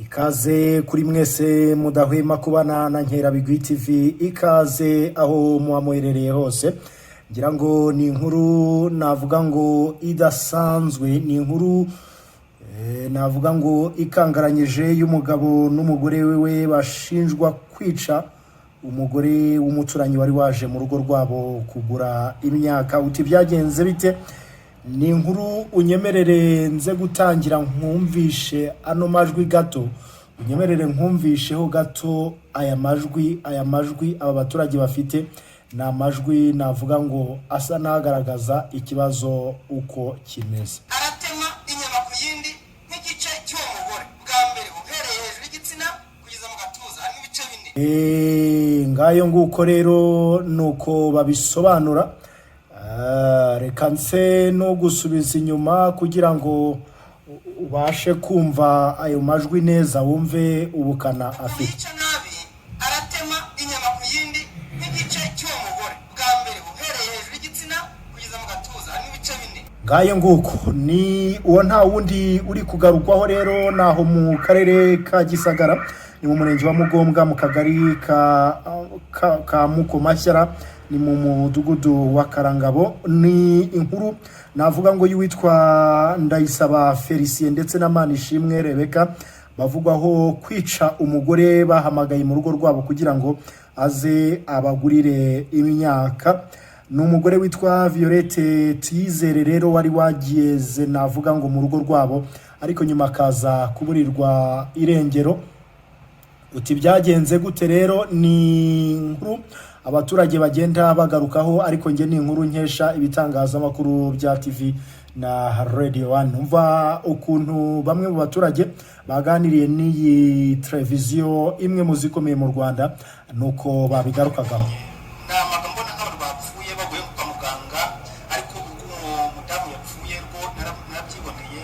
Ikaze kuri mwese mudahwema kubana na Nkerabigwi TV, ikaze aho muba muherereye hose. Ngira ngo ni inkuru navuga ngo idasanzwe, ni inkuru navuga ngo ikangaranyije y'umugabo n'umugore we bashinjwa kwica umugore w'umuturanyi wari waje mu rugo rwabo kugura imyaka. Uti byagenze bite? Ni inkuru unyemerere nze gutangira nkumvishe ano majwi gato, unyemerere nkumvisheho gato aya majwi. Aya majwi aba baturage bafite ni amajwi navuga ngo asa n'agaragaza ikibazo uko kimeze. Aratema inyama ku yindi nk'igice cy'uwo mugore bwa mbere, uhereye hejuru y'igitsina kugeza mu gatuza, harimo ibice bine. Ngayo nguko rero nuko babisobanura. Reka nse no gusubiza inyuma kugira ngo ubashe kumva ayo majwi neza, wumve ubukana afite. Yica nabi, aratema inyama ku yindi nk'igice cy'uwo mugore bwa mbere, uhereye hejuru y'igitsina kugeza mu gatuza, harimo ibice bine. Ngayo nguko, ni uwo nta wundi uri kugarukwaho rero, naho mu karere ka Gisagara, ni mu murenge wa Mugombwa, mu kagari ka Mukomashyara, ni mu mudugudu wa Karangabo. Ni inkuru navuga ngo y'uwitwa Ndayisaba Felicien ndetse na Manishimwe Rebeka bavugwaho kwica umugore bahamagaye mu rugo rwabo kugira ngo aze abagurire imyaka. Ni umugore witwa Violette Tuyizere rero wari wageze navuga ngo mu rugo rwabo, ariko nyuma akaza kuburirwa irengero. Uti byagenze gute rero? Ni inkuru abaturage bagenda bagarukaho, ariko njye ni inkuru nkesha ibitangazamakuru bya TV na Radio One. Umva ukuntu bamwe mu baturage baganiriye n'iyi televiziyo imwe mu zikomeye mu Rwanda, nuko babigarukagaho. Namaga mbona nk'abantu bapfuye baguye kwa muganga, ariko ubwo uwo mudamu yapfuye rwo narabyiboneye,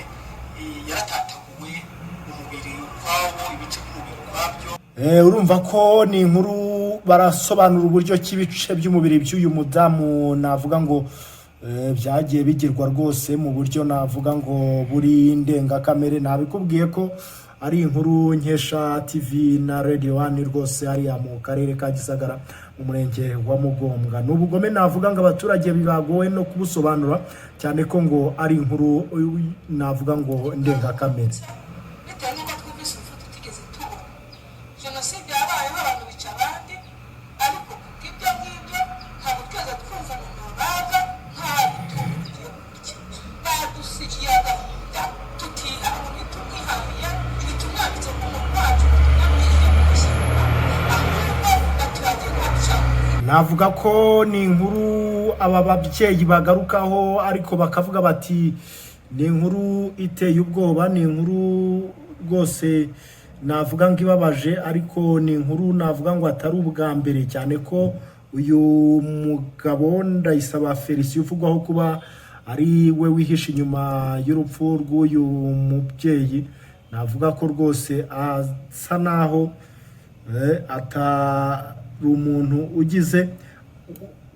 yaratataguwe umubiri ukwawo, ibice by'umubiri ukwabyo. Urumva ko ni inkuru barasobanura uburyo ki ibice by'umubiri by'uyu mudamu navuga ngo byagiye bigirwa rwose mu buryo navuga ngo buri ndengakamere. Nabikubwiye ko ari inkuru nkesha TV na Radio One rwose, hariya mu karere ka Gisagara, mu murenge wa Mugombwa. Ni ubugome navuga ngo abaturage bibagowe no kubusobanura, cyane ko ngo ari inkuru navuga ngo ndengakamere. Bitewe n'uko twumvise urupfu tutigeze tubona, jenoside yabayeho abantu bica abandi, ariko kubw'ibyo ngibyo ntabwo twese twumva ngo baga nta bitungo tugiye kurya. Badusigiye agahinda tutihawe, ntitumwihahiye, ntitumwanditse ku muntu wacu ngo tumwamwishyure kumushyingura, ahubwo baturagiye ko dushaka. Navuga ko ni inkuru aba babyeyi bagarukaho, ariko bakavuga bati ni inkuru iteye ubwoba, ni inkuru rwose navuga ngo ibabaje, ariko ni inkuru navuga ngo atari ubwa mbere, cyane ko uyu mugabo Ndayisaba Felicien uvugwaho kuba ari we wihishe inyuma y'urupfu rw'uyu mubyeyi, navuga ko rwose asa naho atari umuntu ugize.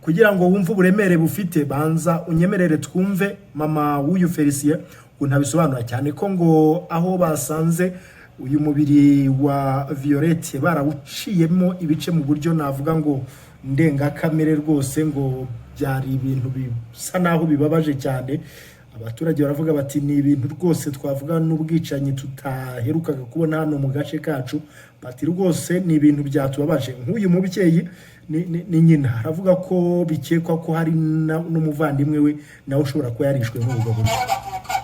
Kugira ngo wumve uburemere bufite, banza unyemerere twumve mama w'uyu Felicien ukuntu abisobanura, cyane ko ngo aho basanze uyu mubiri wa Violette barawuciyemo ibice mu buryo navuga ngo ndengakamere rwose, ngo byari ibintu bisa naho bibabaje cyane. Abaturage baravuga bati ni ibintu rwose twavuga n'ubwicanyi tutaherukaga kubona hano mu gace kacu, bati rwose ni ibintu byatubabaje. Nk'uyu mubyeyi ni nyina, aravuga ko bikekwa ko hari n'umuvandimwe we nawe ushobora kuba yarishwe muri ubwo buryo. Nabo bavuka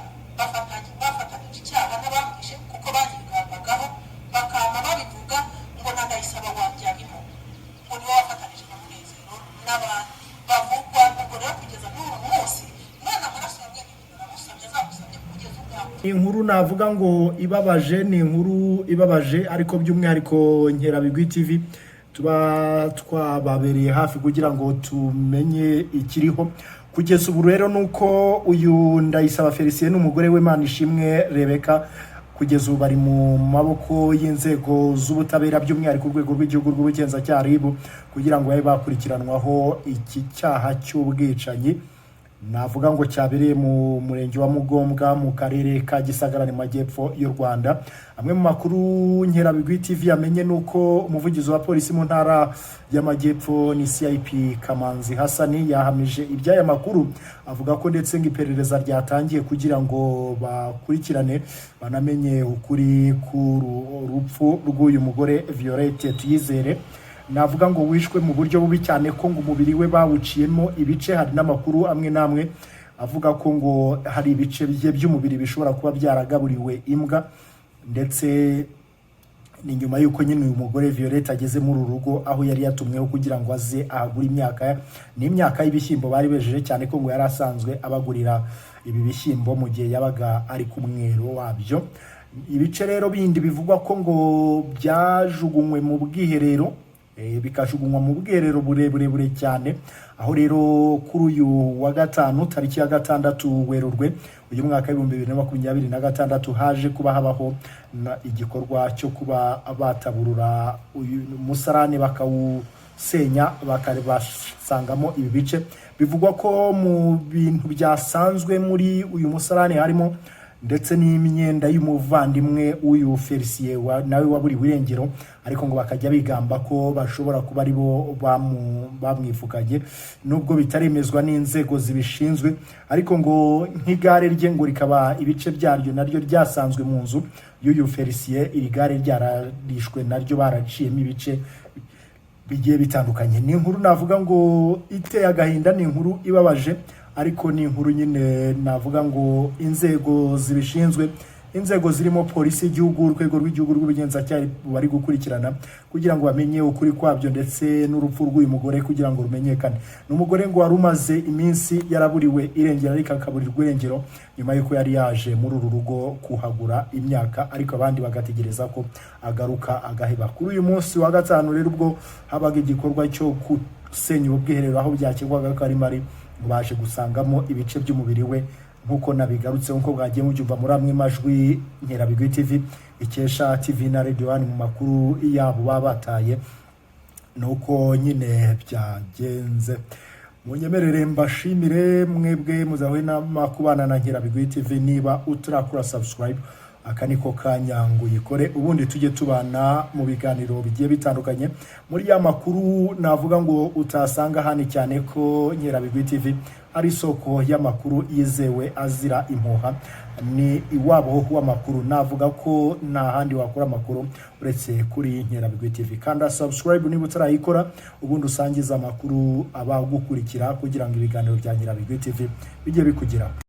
bafatanyije icyaha n'abamwishe, kuko bagibwagaho bakama babivuga ngo na Ndayisaba wanjye arimo, ngo niwe wafatanije na Munezero n'abandi bavugwa. Ubwo rero kugeza n'uyu munsi mwana amaraso ya mwene nyina aramusabye, azamusabye kugeza ubwawe. Ni inkuru navuga ngo ibabaje, ni inkuru ibabaje, ariko by'umwihariko Nkerabigwi TV tuba twababereye hafi kugira ngo tumenye ikiriho kugeza ubu. Rero ni uko uyu Ndayisaba Felicien n'umugore we Manishimwe Rebeka kugeza ubu bari mu maboko y'inzego z'ubutabera, by'umwihariko Urwego rw'Igihugu rw'Ubugenzacyaha RIB, kugira ngo babe bakurikiranwaho iki cyaha cy'ubwicanyi. Navuga ngo cyabereye mu murenge wa Mugombwa, mu karere ka Gisagara, mu majyepfo y'u Rwanda. Amwe mu makuru Nkerabigwi TV yamenye ni uko umuvugizi wa polisi mu ntara y'Amajyepfo ni CIP Kamanzi Hasani yahamije iby'aya makuru, avuga ko ndetse ngo iperereza ryatangiye kugira ngo bakurikirane banamenye ukuri ku rupfu rw'uyu mugore Violette Tuyizere, navuga ngo wishwe mu buryo bubi cyane, ko ngo umubiri we bawuciyemo ibice. Hari n'amakuru amwe n'amwe avuga ko ngo hari ibice bye by'umubiri bishobora kuba byaragaburiwe imbwa. Ndetse ni nyuma y'uko nyine uyu mugore Violette ageze muri uru rugo aho yari yatumweho kugira ngo aze ahagure imyaka, ni imyaka y'ibishyimbo bari bejeje, cyane ko ngo yari asanzwe abagurira ibi bishyimbo mu gihe yabaga ari ku mwero wabyo. Ibice rero bindi bivugwa ko ngo byajugunywe mu bwiherero, bikajugunywa mu bwiherero burebure bure cyane. Aho rero kuri uyu wa gatanu, tariki ya 6 Werurwe uyu mwaka w'2026, haje kuba habaho igikorwa cyo kuba bataburura uyu musarani, bakawusenya, bakabasangamo ibi bice. Bivugwa ko mu bintu byasanzwe muri uyu musarani harimo ndetse n'imyenda y'umuvandimwe w'uyu Felicien nawe waburiwe irengero, ariko ngo bakajya bigamba ko bashobora kuba ari bo bamwivuganye, nubwo bitaremezwa n'inzego zibishinzwe. Ariko ngo nk'igare rye ngo rikaba ibice byaryo naryo ryasanzwe mu nzu y'uyu Felicien, iri gare ryararishwe naryo baraciyemo ibice bigiye bitandukanye. Ni inkuru navuga ngo iteye agahinda, ni inkuru ibabaje, ariko ni inkuru nyine navuga ngo inzego zibishinzwe, inzego zirimo polisi y'igihugu, urwego rw'igihugu rw'ubugenzacyaha, bari gukurikirana kugira ngo bamenye ukuri kwabyo, ndetse n'urupfu rw'uyu mugore kugira ngo rumenyekane. Ni umugore ngo wari umaze iminsi yaraburiwe irengero, ariko akaburirwa irengero nyuma y'uko yari yaje muri uru rugo kuhagura imyaka, ariko abandi bagategereza ko agaruka agaheba. Kuri uyu munsi wa gatanu rero, ubwo habaga igikorwa cyo gusenya ubu bwiherero aho byakekwaga ko ari mari, ngo baje gusangamo ibice by'umubiri we, nk'uko nabigarutse, nk'uko bwagiye mubyumva muri amwe majwi Nkerabigwi TV ikesha TV na Radio One mu makuru yabo baba bataye. Nuko nyine byagenze. Munyemerere mbashimire mwebwe muzahuye n'amakubana na Nkerabigwi TV. Niba utarakora subscribe, aka niko kanya ngo uyikore, ubundi tujye tubana mu biganiro bigiye bitandukanye muri ya makuru navuga ngo utasanga hano, cyane ko Nkerabigwi TV ari isoko y'amakuru yizewe azira impuha. Ni iwabo w'amakuru, navuga ko nta handi wakura amakuru uretse kuri Nkerabigwi TV. Kanda subscribe niba utarayikora, ubundi usangize amakuru abagukurikira kugira ngo ibiganiro bya Nkerabigwi TV bijye bikugeraho.